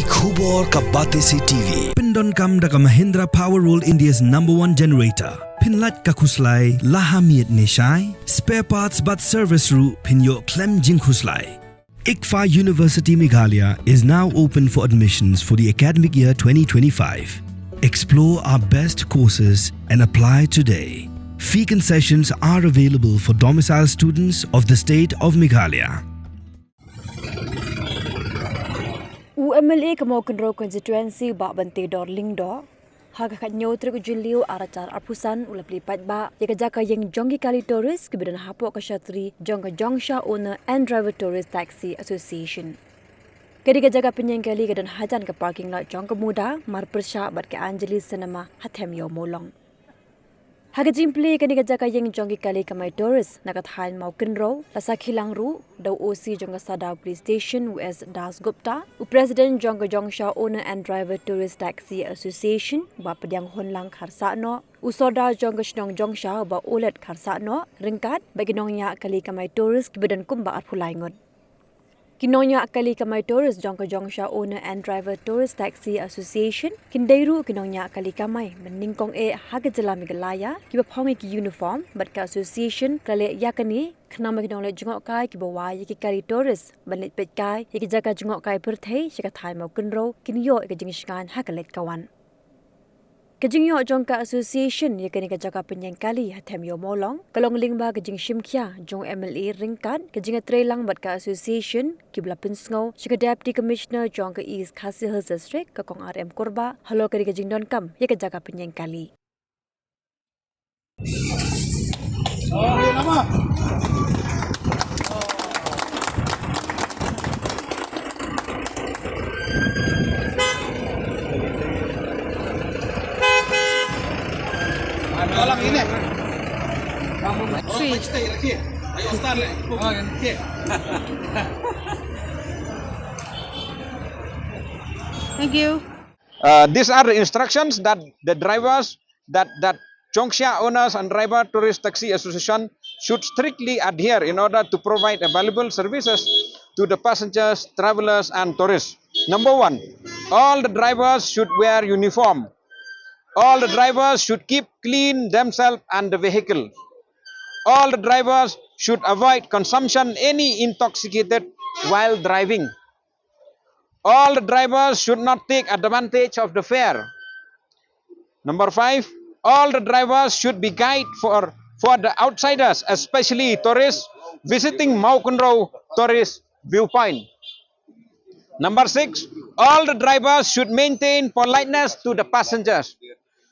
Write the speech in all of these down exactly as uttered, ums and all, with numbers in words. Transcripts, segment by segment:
Khubor ka Batesi T V pyndonkam da ka Mahindra Power World, India's number one generator. Pynlait ka khuslai la ha miet ne shai. Spare parts bad service ruh phin ïoh khlem jingkhuslai. ICFAI University Meghalaya is now open for admissions for the academic year twenty twenty-five. Explore our best courses and apply today. Fee concessions are available for domicile students of the state of Meghalaya. U M L A ka Mawkynrew constituency, Bah Banteidor Lyngdoh, ha ka khathynñiew tarik u Jylliew arhajar arphew san u la plie paidbah ïa ka jaka ïeng jong ki kali tourist kiba don hapoh ka shatri jong ka Jongshah Owner and Driver Tourist Taxi Association. Ka dei ka jaka pynïeng kali ka don hajan ka parking lot jong ka MUDA, marpyrshah bad ka Anjali Cinema ha Them Ïew Mawlong. Ha ka jingplie kane ka jaka ïeng jong ki kali kamai tourist na ka thaiñ Mawkynrew, la sakhi lang ruh da u O C jong ka Sadar Police Station, u S Dasgupta, u President jong ka Jongshah Owner and Driver Tourist Taxi Association, Bah Pdiang Hunlang Kharsahnoh, u Sordar jong ka shnong Jongshah, Bah Olet Kharsahnoh, ryngkat bad ki nongñiah kali kamai tourist kiba don kumba arphew lai ngut. Ki nongñiah kali kamai tourist jong ka Jongshah Owner and Driver Tourist Taxi Association kin dei ruh ki nongñiah kali kamai mynnyngkong eh ha ka jylla Meghalaya kiba phong ïa ki uniform, bad ka association ka la leh ïa kane khnang ba ki nongleit jngohkai kiba wai ïa ki kali tourist ban leit peitkai ïa ki jaka jngohkai pyrthei sha ka thaiñ Mawkynrew kin ïoh ïa ka jingshngaiñ ha ka leit ka wan. Ka jingïoh jong ka association ïa kane ka jaka pynïeng kali ha Them Ïew Mawlong ka long lyngba ka jingshim khia jong u M L A ryngkat ka jingïatreilang bad ka association, kiba la pynsngew sha ka Deputy Commissioner jong ka East Khasi Hills District, ka Kong R M Kurbah, halor kane ka jingdonkam ïa ka jaka pynïeng kali. Thank you. Uh, these are the instructions that the drivers, that, that Jongshah Owners and Driver Tourist Taxi Association should strictly adhere in order to provide available services to the passengers, travelers, and tourists. Number one, all the drivers should wear uniform. All the drivers should keep clean themselves and the vehicle. All the drivers should avoid consumption any intoxicated while driving. All the drivers should not take advantage of the fare. Number five, all the drivers should be guide for, for the outsiders, especially tourists visiting Mawkynrew Tourist Viewpoint. Number six, all the drivers should maintain politeness to the passengers.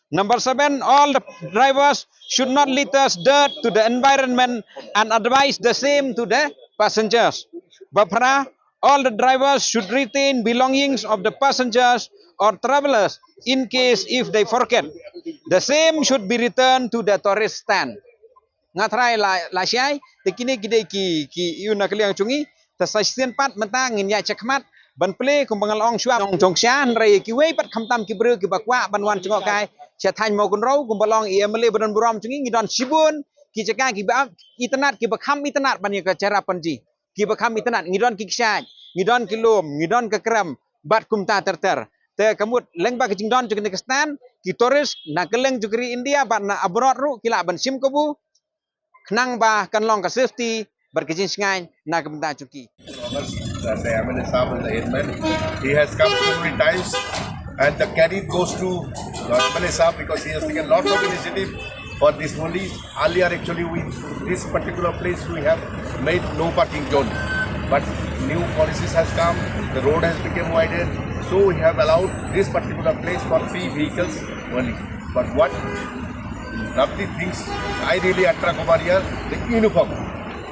Number seven, all the drivers should not litter dirt to the environment and advise the same to the passengers. Ba phra, all the drivers should retain belongings of the passengers or travelers in case if they forget. The same should be returned to the tourist stand. Nga trai la, la shai, te kine ki dei ki, ki ïu na ka liang jong ngi, te sa shisien pat mynta ngin ïa check mat, ban plie kumba nga la ong shuwa, nong jong sha, hynrei kiwei pat khamtam ki briew kiba kwah ban wan jngohkai sha thaiñ Mawkynrew, kumba long i M L A ba don burom jong ngi, ngi don shibun ki jaka kiba itynnad, kiba kham itynnad ban ïa ka jara pynji. Kiba kham itynnad, ngi don ki kshaid, ngi don ki lum, ngi don ka krem, bad kumta ter ter. Te ka mut lyngba ka jingdon jong kane ka stand, ki tourist na kylleng jong ka ri India bad na abroad ruh ki lah ban shim kabu, khnang ba kan long ka safety bad ka jingshngaiñ na ka bynta jong ki. That the M L A Sahab is the head man. He has come so many times, and the credit goes to the M L A Sahab because he has taken lots of initiative for this only. Earlier, actually, we, this particular place, we have made no parking zone, but new policies has come, the road has become wider, so we have allowed this particular place for three vehicles only. But what lovely things I really attract over here, the uniform.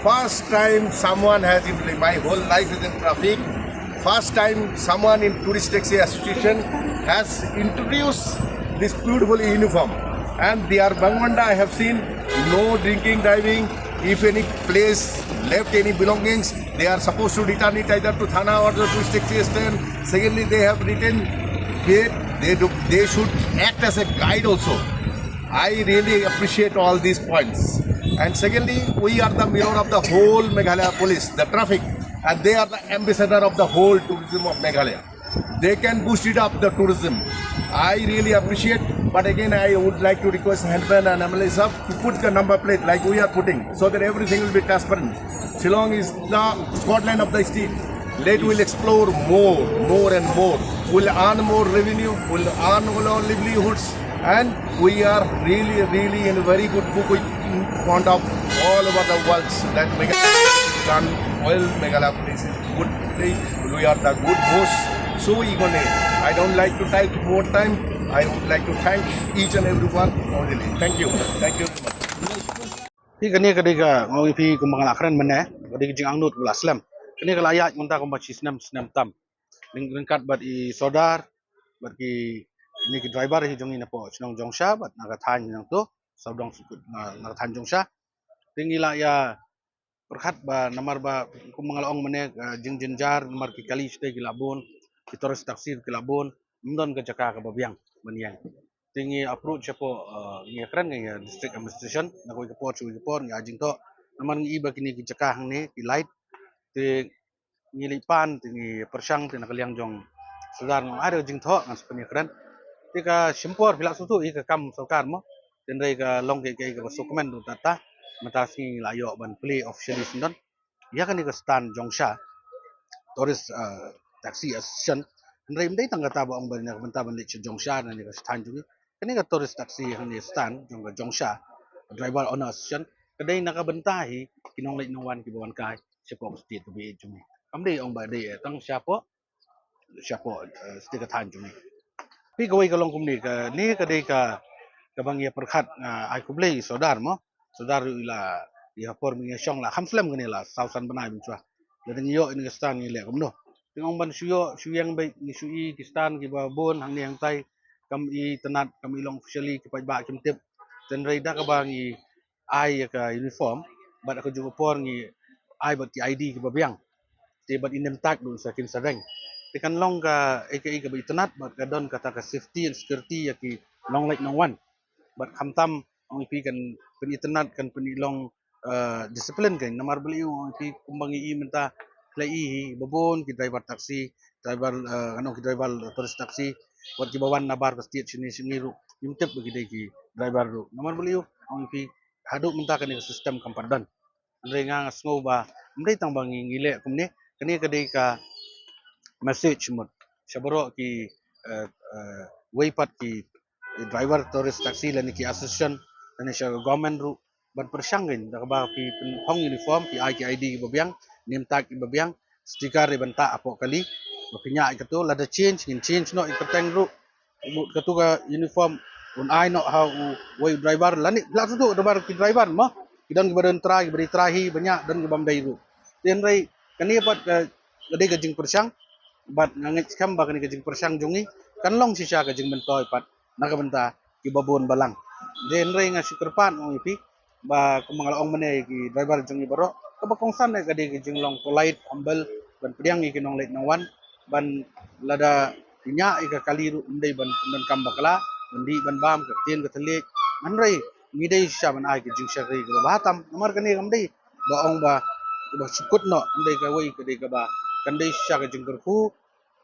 First time someone has, in my whole life is in traffic, first time someone in Tourist Taxi Association has introduced this beautiful uniform. And they are, Bangmanda, I have seen no drinking, driving. If any place left any belongings, they are supposed to return it either to Thana or the Tourist Taxi stand. Secondly, they have written that they do, they should act as a guide also. I really appreciate all these points. And secondly, we are the mirror of the whole Meghalaya Police, the traffic, and they are the ambassador of the whole tourism of Meghalaya. They can boost it up the tourism. I really appreciate, but again, I would like to request Hempen and M L A sir to put the number plate like we are putting, so that everything will be transparent. Shillong is the Scotland of the state. Let we'll explore more, more and more. We'll earn more revenue, we'll earn all our livelihoods, and we are really, really in a very good book in front of all over the world that Meghalaya is done well, Meghalaya place is good place, we are the good host. So we gonna, I don't like to take more time. I would like to thank each and everyone only. Thank you. Thank you very much. Phi kane ka dei ka, nga ong ïa phi kumba nga la kren mynne, ka dei ka jingangnud ba la slem. Kane ka la ïaid mynta kumba shi snem, snem tam. Ryngkat bad i Sordar, bad kine ki driver hi jong ngi napoh shnong Jongsha, bad na ka thaiñ nangto, sawdong sukut na, na ka thaiñ Jongsha. Te ngi la ïa pyrkhat ba namar ba kumba nga la ong mynne, ka jingjynjar namar ki kali shatei ki la bun, ki tourist taxi ki la bun, ym don ka jaka kaba biang ban ïeng. Te ngi approach shapoh, eh, ngi kren ngi ïa district administration, na kawei ka por sha kawei ka por ngi ai jingthoh. Namar ngi i ba kine ki jaka hangne ki light, te ngi leit pan, te ngi pyrshang, te na ka liang jong Sordar nga ai da ka jingthoh ngan sa pynïakren. Te ka shim por phi lah sngewthuh ïa ka kam sorkar mo. Te hynrei ka long kaei kaei kaba sngewkmen ruh, tata mynta sngi ngi la ïoh ban plie officially syndon ïa kane ka stand Jongsha Tourist, eh, Taxi Association. Hynrei ym dei tang kata ba ong ba na ka bynta ban leit sha Jongsha na ka thaiñ jong ngi. Kane ka tourist taxi hangne, stand jong ka Jongsha Driver Owner Association, ka dei na ka bynta hi ki nongleit nongwan kiba wan kai shapoh ka state kaba ïeit jong ngi. Kam dei ong ba dei, eh, tang shapoh, shapoh, eh, state ka thaiñ jong ngi. Phi kawei ka long kumne, kane ka dei ka, kaba ngi ïa pyrkhat, ah, ai khublei Sordar mo. Sordar ruh i la, ïa por ba ngi ïa shong la kham slem kane, la saw san bnai mynshuwa. Lada ngi ïoh ïa kane ka stand ngi leh kumno. Te nga ong ban shu ïoh shu ïeng beit, ngi shu i ki stand kiba bun hangne hangtai, kam itynnad, kam i long officially, ki paidbah kim tip. Te hynrei da kaba ngi ai ïa ka uniform bad ha kajuh ka por ngi ai bad ki I D kiba biang, te bad i name tag ruh sa kin sa deng. Te kan long kaei kaei kaba itynnad bad ka don kata ka safety and security ïa ki nongleit nongwan. Bad khamtam ong ïa phi kan pynitynnad, kan pynlong, eh, discipline kein. Namar balei ong ïa phi, kumba ngi i mynta, khlei i hi ba bun ki driver taxi, driver, eh, ngan ong ki driver, eh, tourist taxi, wat kiba wan na bar ka state shane shangi ruh, ngim tip ba ki dei ki driver ruh. Namar balei ong ïa phi, haduh mynta kane ka system kam pat don. Hynrei nga nga sngew ba ym dei tang ba ngi, ngi leh kumne, kane ka dei ka message mut sha baroh ki, eh, eh, wei pat ki driver tourist taxi lane ki association lane sha government ruh, ban pyrshang kein da kaba phi pynphong uniform, phi ai ki I D kiba biang, name tag kiba biang, sticker ïa ban tah hapoh kali, ba phi ñiah ïa kato, lada change ngin change noh ïa ka kyrteng ruh. Mut kato ka uniform un ai noh ha uwei u driver lane, lah shuh tu driver, ki driver mo, ki don kiba don trai, kiba dei trai hi ba ñiah, don kiba ym dei ruh. Te hynrei kane pat ka, ka dei ka jingpyrshang, bad nga ngeit skhem ba kane ka jingpyrshang jong ngi kan long shisha ka jingmyntoi pat na ka bynta kiba bun balang. Te hynrei nga shu kyrpad ong ïa phi ba kumba nga la ong mynne, ki driver jong ngi baroh, kaba kongsan eh ka dei ka jinglong polite, humble, ban pdiang ïa ki nongleit nongwan, ban lada ki ñiah ïa ka kali ruh ym dei ban pyndonkam bakla, ban dih ban bam, ka ktien ka thylliej. Hynrei ngi dei shisha ban ai ka jingshakri kaba bha tam. Namar kane kam dei ba ong ba, ba shu kut noh, ym dei, kawei ka dei kaba, kan dei shisha ka jingkyrkhu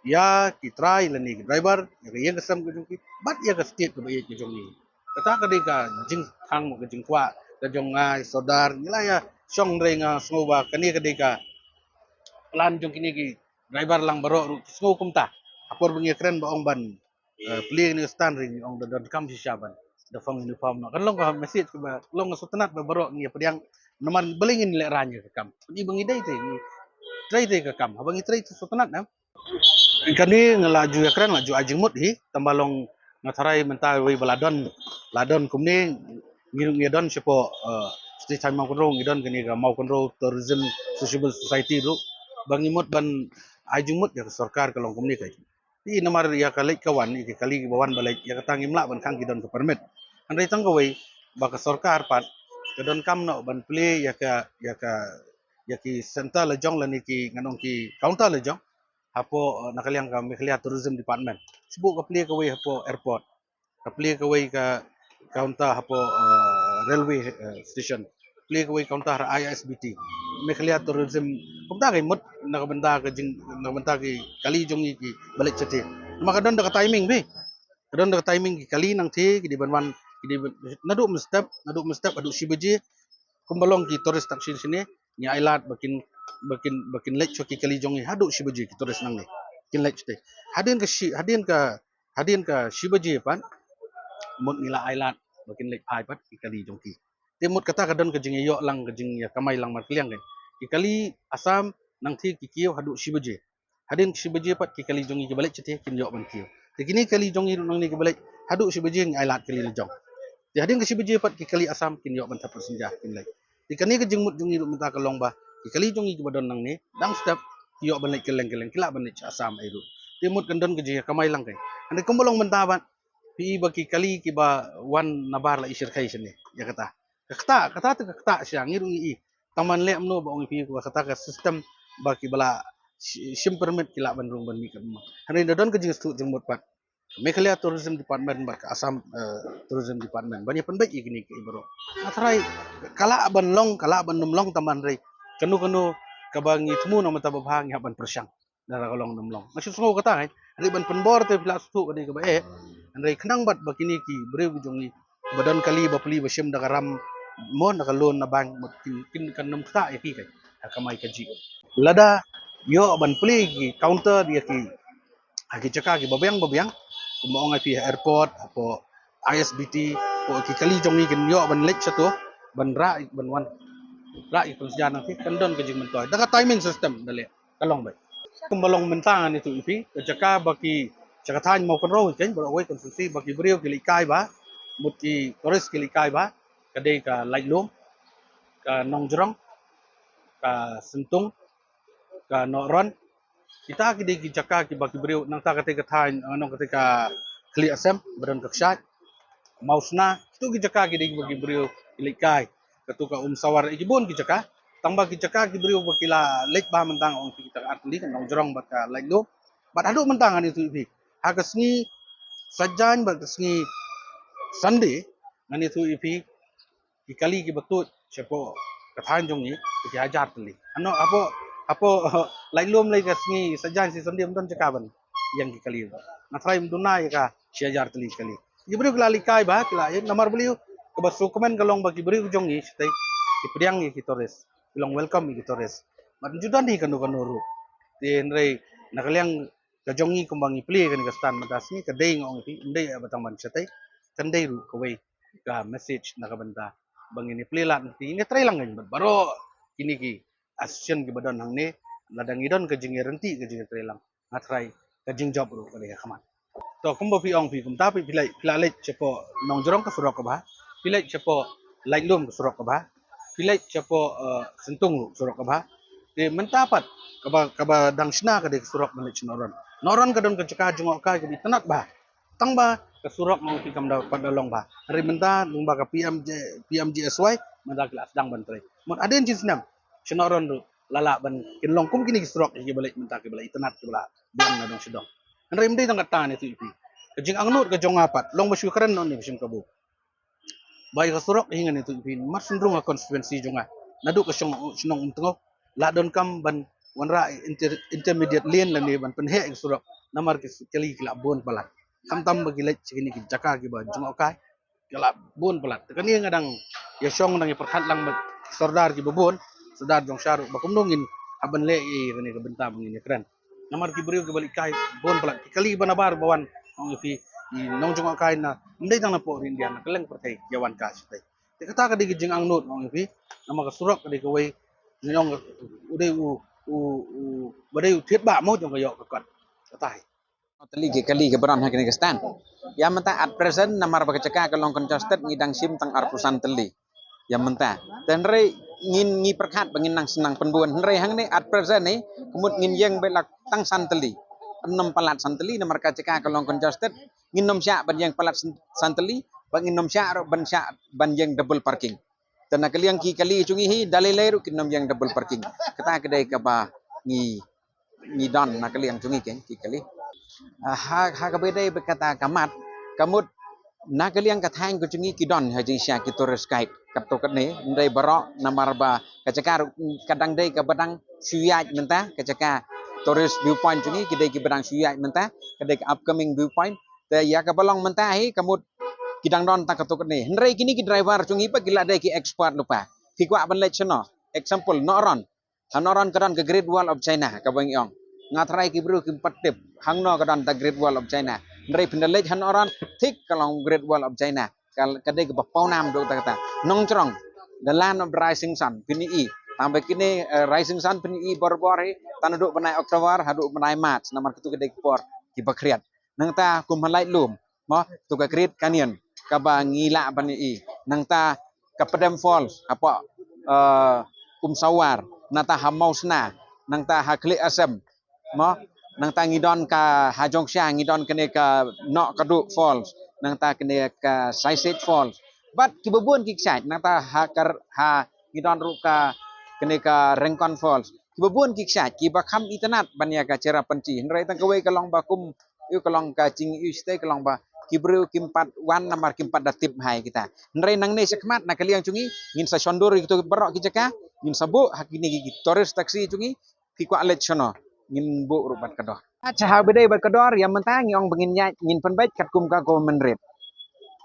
ïa ki trai lane ki driver, ïa ka ïing ka sem ka jong ki bad ïa ka state kaba ïeit ka jong ngi. Kata ka dei ka jingkhang, ka jingkwah ka jong nga, i Sordar, ngi la ïa shong, hynrei nga sngew ba kane ka dei ka plan jong kine ki driver lang baroh ruh ki sngew kumta. Ha por ba ngi ïa kren ba ong ban, eh, plie kane ka stand, hynrei ngi ong da donkam shisha ban da phong uniform noh. Kan long ka message kaba long ka sngewtynnad ba baroh ngi ïa pdiang. Namar balei ngin lehraiñ ïa ka kam? Ngi ba ngi dei te, ngi trei te ka kam. Haba ngi trei te sngewtynnad, em. Kane nga la ju ïa kren, la ju ai jingmut hi, tang ba long, nga tharai mynta wei ba la don, la don kumne, ngi ruh ngi don shapoh, eh, state thaiñ Mawkynrew, ngi don kane ka Mawkynrew Tourism Sociable Society ruh, ba ngi mut ban ai jingmut ïa ka sorkar ka long kumne kai. Te namar ïa ka leit ka wan, ïa ka kali kiba wan ba leit, ïa kata ngim lah ban khang ki don ka permit. Hynrei tang kawei ba ka sorkar pat ka donkam noh ban plie ïa ka, ïa ka, ïa ki center la jong lane ki, ngan ong ki counter la jong hapoh, eh, na ka liang ka Meghalaya Tourism Department. Shu buh ka plie kawei hapoh airport, ka plie kawei ka counter hapoh, eh, railway, eh, station. plie kawei counter ha I S B T, Meghalaya Tourism. Kumta ka mut na ka bynta ka jing, na ka bynta ki kali jong ngi kiba leit shatei. Namar ka don da ka timing phi. Ka don da ka timing ki kali nangtei ki dei ban wan, ki dei ban, naduh mynstep, naduh mynstep haduh shi baje. Kumba long ki tourist tak shi shine, ngi ailad ba kin, ba kin, ba kin leit sha ki kali jong ngi haduh shi baje ki tourist nangne. Kin leit shatei. Hadien ka shi, hadien ka, hadien ka shi baje pat, mut ngi la ailad ba kin leit phai pat ki kali jong ki. Te mut kata ka don ka jingïoh lang, ka jingïakamai lang markylliang kan. Ki kali Assam nangtei ki kiew haduh shi baje. Hadien shi baje pat ki kali jong ngi kiba leit shatei kin ïoh ban kiew. Te kine kali jong ngi ruh nangne kiba leit haduh shi baje ngi ailad kali la jong. Te hadien ka shi baje pat ki kali Assam kin ïoh ban thep synja kin leit. Te kane ka jingmut jong ngi ruh mynta ka long ba ki kali jong ngi kiba don nangne dang step ki ïoh ban leit kylleng kylleng, ki lah ban leit sha Assam ei ruh. Te mut kan don ka jingïakamai lang kan. Hynrei kumba long mynta pat, phi i ba ki kali kiba wan nabar la i shyrkhei shane ïa kata. Ka kata, kata te ka kata sha ngi ruh ngi i. Tang ban leh mano ba ong ïa phi, kata ka system ba kiba la shi-, shim permit ki lah ban rung ban mih katba ma. Hynrei da don ka jingsngewthuh jingmut pat. Meghalaya Tourism Department bad ka Assam, eh, Tourism Department ban ïa pynbeit ïa kine kiei baroh. Nga tharai ka lah ban long, ka lah ban nym long, tang ban hynrei kano kano kaba ngi thmu na ka bynta ba bha ngi hap ban pyrshang. Lada ka long nym long, nga shu sngew kata, eh. Hynrei ban pynbor te phi la sngewthuh ka dei kaba eh. Hynrei khnang bad ba kine ki briew ki jong ngi ba don kali ba plie ba shim da ka ram, mo, da ka loan na bank, mut kin, kin kan nym ktah ïa ki kan ha kamai kajih. Lada ïoh ban plie ki counter ïa ki ha ki jaka kiba biang ba biang, kumba ong ïa phi ha airport, hapoh I S B T, hapoh ki kali jong ngi kin ïoh ban leit shato, ban rah, ban wan rah ïa ki pynshai nangtei, kan don ka jingmyntoi da ka timing system da leh. Ka long beit. Kumba long mynta ngan ïathuh ïa phi, ka jaka ba ki, jaka thaiñ Mawkynrew hi keiñ, baroh kawei constituency, ba ki briew ki leit kai bha, mut ki tourist ki leit kai bha, ka dei ka Laitlum, ka Nongjrong, ka Syntung, ka Nohron. Kita ki dei ki jaka kiba ki briew, nangta kata ka thaiñ, eh, nong kata ka Khlieh Assam ba don ka kshaid, Mawsna, kitu ki jaka ki dei kiba ki briew ki leit kai. Katu ka Umsawar, eh, ki bun ki jaka. Tang ba ki jaka ki briew ba ki la leit bha mynta, ong phi, kita ka ar tylli, ka Nongjrong bad ka Laitlum. Bad haduh mynta ngan ïathuh ïa phi, ha ka sngi Saitjaiñ bad ka sngi Sunday, ngan ïathuh ïa phi, ki kali kiba tuid shapoh ka thaiñ jong ngi ki hajar tylli. Ano, hapoh, hapoh Laitlum lei ka sngi Saitjaiñ, sngi Sunday ym don jaka ban ïeng ki kali. Nga tharai ym duna ïa ka shi hajar tylli ki kali. Ki briew ki la leit kai bha, ki la ïeng, namar balei? Kaba sngewkmen ka long ba ki briew jong ngi shatei ki pdiang ïa ki tourist, ki long welcome ïa ki tourist. Bad ym ju don hi kano kano ruh. Te hynrei na ka liang ka jong ngi kumba ngi plie kane ka stand mynta ka sngi, ka dei, nga ong ïa phi, ym dei ba tang ban shatei, kan dei ruh kawei ka message na ka bynta ba ngin ïa plie lad, ngin ïa trei lang bad baroh kine ki association kiba don hangne. Lada ngi don ka jingïaryntih, ka jingïatrei lang, nga tharai ka jingjop ruh ka dei ha khmat. To, kumba phi ong phi, kumta phi, phi la, phi la leit shapoh Nongjrong ka surok kaba bha, phi leit shapoh Laitlum ka surok kaba bha, phi leit shapoh, eh, Syntung ruh surok kaba bha. Te mynta pat kaba, kaba dang shna ka dei ka surok ban leit sha Nohron. Nohron ka don ka jaka jngohkai kaba itynnad bha. Tang ba ka surok, nga ong ïa phi, kam da pat da long bha. Hynrei mynta lyngba ka P M G, P M G S Y, mynta ki la sdang ban trei. Mut hadien shi snem sha Nohron ruh la lah ban, kin long kum kine ki surok kiba leit mynta, kiba la itynnad, kiba la biang na dong sha dong. Hynrei ym dei tang katta, ngan ïathuh ïa phi, ka jingangnud ka jong nga pat, long ba shu kren noh ne ba shim kabu. Ba ïa ka surok hi, ngan ïathuh ïa phi, mar syn rung ha constituency jong nga, naduh ka shnong, shnong Umtngoh, la donkam ban wanrah inter-, intermediate lane lane ban pynheh ïa ka surok, namar ki kali ki la bun palat. Khamtam ba ki leit sha kine ki jaka kiba jngohkai, ki la bun palat. Te kane nga dang ïashong, dang ïapyrkhat lang bad sordar kiba bun, sordar jong sha ruh, ba kumno ngin hap ban leh ïa kane ka bynta ba ngin ïakren. Namar ki briew kiba leit kai bun palat. Ki kali ba nabar ba wan, ong ïa phi, ki nongjngohkai na, ym dei tang napoh ri India, na kylleng pyrthei ki ïa wan kai shatei. Te kata ka dei ka jingangnud, ong ïa phi, namar ka surok ka dei kawei, ngi ong, u dei u, u, u, ba dei u thied ba mo jong ka ïoh ka kot. Kata hi. Tylli ki kali kiba don ha kane ka stand. Ïa mynta at present, namar ba ka jaka ka long congested, ngi dang shim tang arphew san tylli ïa mynta. Te hynrei ngin, ngi pyrkhat ba ngin nang sdang pynbun. Hynrei hangne at present ne, ka mut ngin ïeng beit la tang san tylli. Ym nym palat san tylli, namar ka jaka ka long congested, ngin nym shah ban ïeng palat san, san tylli, ba ngin nym shah ruh ban shah ban ïeng double parking. Te na ka liang ki kali jong ngi hi, da lei lei ruh kin nym ïeng double parking. Kata ka dei kaba ngi, ngi don na ka liang jong ngi, ki, ki kali. Ah, ha, ha kaba dei bad kata ka mat, ka mut na ka liang ka thaiñ ka jong ngi ki don ha jingshisha ki tourist guide. Katto katne, hynrei baroh namar ba ka jaka ruh ka dang dei kaba dang shu ïaid mynta, ka jaka tourist viewpoint jong ngi ki dei kiba dang shu ïaid mynta, ka dei ka upcoming viewpoint. Te ïa kaba long mynta hi ka mut ki dang don tang katto katne. Hynrei kine ki driver jong ngi pat ki la dei ki expert lypa. Phi kwah ban leit shano? Example, Nohron. Ha Nohron ka don ka Great Wall of China, kaba ngi ong. Nga tharai ki briew kim pat tip hangno ka don the Great Wall of China. Hynrei phin da leit ha Nohron, thik ka long Great Wall of China. Ka, ka dei kaba pawnam duk ta kata. Nongchrong, the land of the rising sun, phin ïohi. Tang ba kine, eh, rising sun phin ïohi bor bor hi, tang naduh bnai October haduh bnai March, namar kito ki dei ki por kiba khriat. Nangta kum ha Laitlum, mo, to ka Great Canyon kaba ngi lah ban ïohi. Nangta ka Padam Falls hapoh, eh, Umsawar, nangta ha Mawsna, nangta ha Khlieh Asem, mo, nangta ngi don ka ha Jongsha, ngi don kane ka Nohkaduk Falls, nangta kane ka Saisej Falls. Bad kiba bun ki kshaid, nangta ha kar ha ngi don ruh ka kane ka Ryngkon Falls. Kiba bun ki kshaid kiba kham itynnad ban ïa ka Cherrapunji. Hynrei tang kawei ka long ba kum ïoh ka long ka jingïohi shatei ka long ba ki briew kim pat wan namar kim pat da tip bha ïa kita. Hynrei nangne shakhmat na ka liang jong ngi ngin sa shon dur ïa kito baroh ki jaka, ngin sa buh ha kine ki tourist taxi jong ngi. Phi kwah leit shano? Ngin buh ruh bad ka dor. Acha, haba dei bad ka dor, ïa mynta ngi ong ba ngin ïaid, ngin pynbeit katkum ka government rate.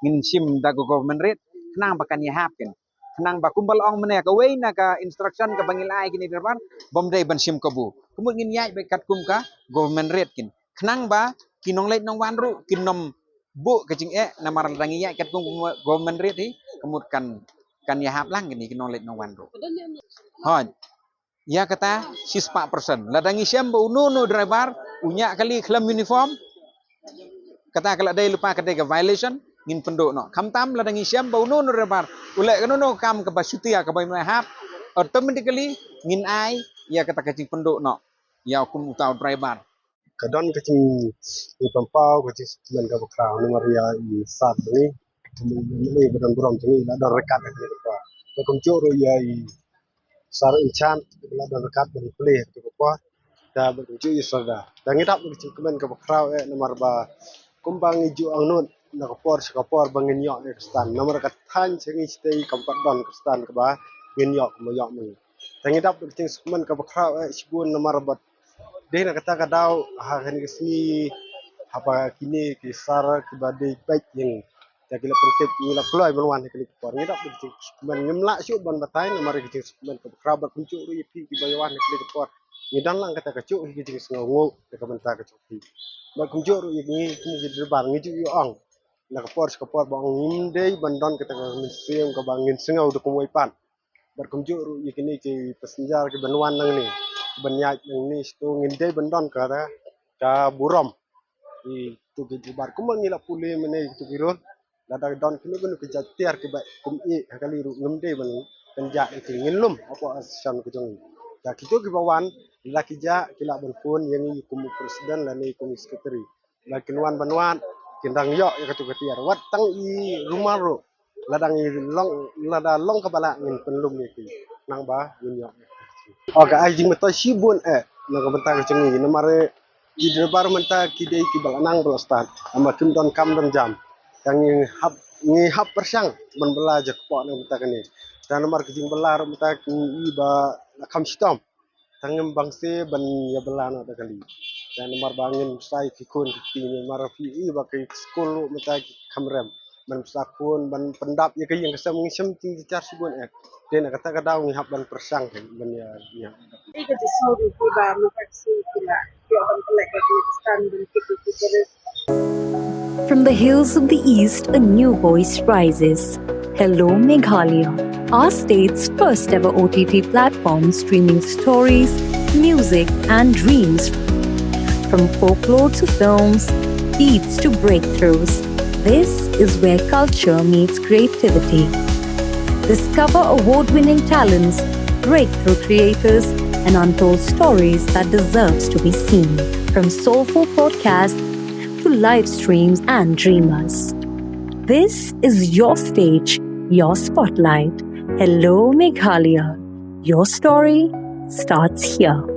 Ngin shim da ka government rate khnang ba kan ïahap kin. Khnang ba kumba la ong mynne, kawei na ka instruction kaba ngi la ai kine ki driver, bym dei ban shim kabu. Ka mut ngin ïaid beit katkum ka government rate kin. Khnang ba ki nongleit nongwan ruh kin ym buh ka jingeh, namar lada ngi ïaid katkum government rate hi, ka mut kan, kan ïahap lang kine ki nongleit nongwan ruh. Hooid. Ïa kata shispah percent. Lada ngi shem ba uno uno driver u ñiah kali khlem uniform, kata ka la dei lypa, ka dei ka violation, ngin pynduh noh. Khamtam lada ngi shem ba uno uno driver u leh kano kano ka kam kaba shutia kaba ym ïahap, automatically ngin ai ïa kata ka jingpynduh noh ïa u kum uta u driver. Ka don ka jingpynpaw, ka jingsngewkmen kaba khraw namar ïa i Sar jong ngi, i MLA ba don burom jong ngi, la don ryngkat ha kane ka por. Bad kumjuh ruh ïa i Sar Imchan, la don ryngkat ban plie ha kane ka por. Te bad kumjuh ïa i Sar Da. Te ngi dap da ka jingkmen kaba khraw eh, namar ba kumba ngi ju angnud na ka por sha ka por ba ngin ïoh ïa ka stand. Namar ka thaiñ sha ngi shatei kam pat don ka stand kaba ngin ïoh kumba ïoh ma ngi. Te ngi dap da ka jingsngewkmen kaba khraw eh shibun namar ba dei na kata ka daw ha kane ka sngi haba kine ki Sar kiba dei beit ïa ngi, te ki la pyntip, ngi la kloi ban wan ha kane ka por. Ngi dap da ka jingsngewkmen, ngim lah shuh ban batai namar ka jingsngewkmen kaba khraw. Bad kumjuh ruh ïa phi kiba ïa wan ha kane ka por, ngi don lang kata kajuh hi ka jingsngewnguh na ka bynta ka jong phi. Bad kumjuh ruh ïa ngi kum ki driver ngi ju ïa ong na ka por sha ka por ba ong ngim dei ban don kata ka mynsiem kaba ngin sngew da kumwei pat. Bad kumjuh ruh ïa kine ki passenger kiban wan nangne, kiban ïaid nangne, shuh ngin dei ban don kata ka burom. Ïa kito ki driver kumba ngi la pule mynne ïa kito ki rule, lada don kino kino ki jait tiar kiba kum ïa ha kali ruh ngim dei ban pynjah ïa ki, ngin lum hapoh association ka jong ngi. Ïa kito kiba wan, la ki jah ki lah ban phone ïa ngi kum u president lane kum u secretary. La kin wan ban wad, kin dang ïoh ïa katu ka tiar. Wat tang i rumal ruh, la dang i long, la da long kaba lah ngin pynlum ïa ki, nang ba ngin ïoh. Okay, ai jingmyntoi shibun eh na ka bynta ka jong ngi, namar eh i driver mynta ki dei kiba la nang ba la start. Namar kim don kam don jam. Tang ngi hap, ngi hap pyrshang ban bylla ja kpoh na ka bynta kane. Tang namar ka jingbylla ruh mynta ki i ba la kham shitom. Tang ngim bang se ban ïa bylla noh da kali. Tang namar ba ngin sa ïa ki khun ki kti, namar phi i ba ki skul ruh mynta ki kham rem. Ban sa khun, ban pyndap ïa ka ïing ka sem, ngin shem jingjar shibun eh. Te na kata ka daw ngi hap ban pyrshang ban ïa, ïa. Ïa ka jingsngew ruh kiba mynta ki sngi ki la ïoh ban pynlait ka ïa ka stand ban kit ïa ki tourist. From the hills of the East, a new voice rises. Hello Meghalaya, our state's first ever O T T platform streaming stories, music, and dreams. From folklore to films, beats to breakthroughs, this is where culture meets creativity. Discover award winning talents, breakthrough creators, and untold stories that deserves to be seen. From soulful podcasts to live streams and dreamers. This is your stage, your spotlight. Hello Meghalaya. Your story starts here.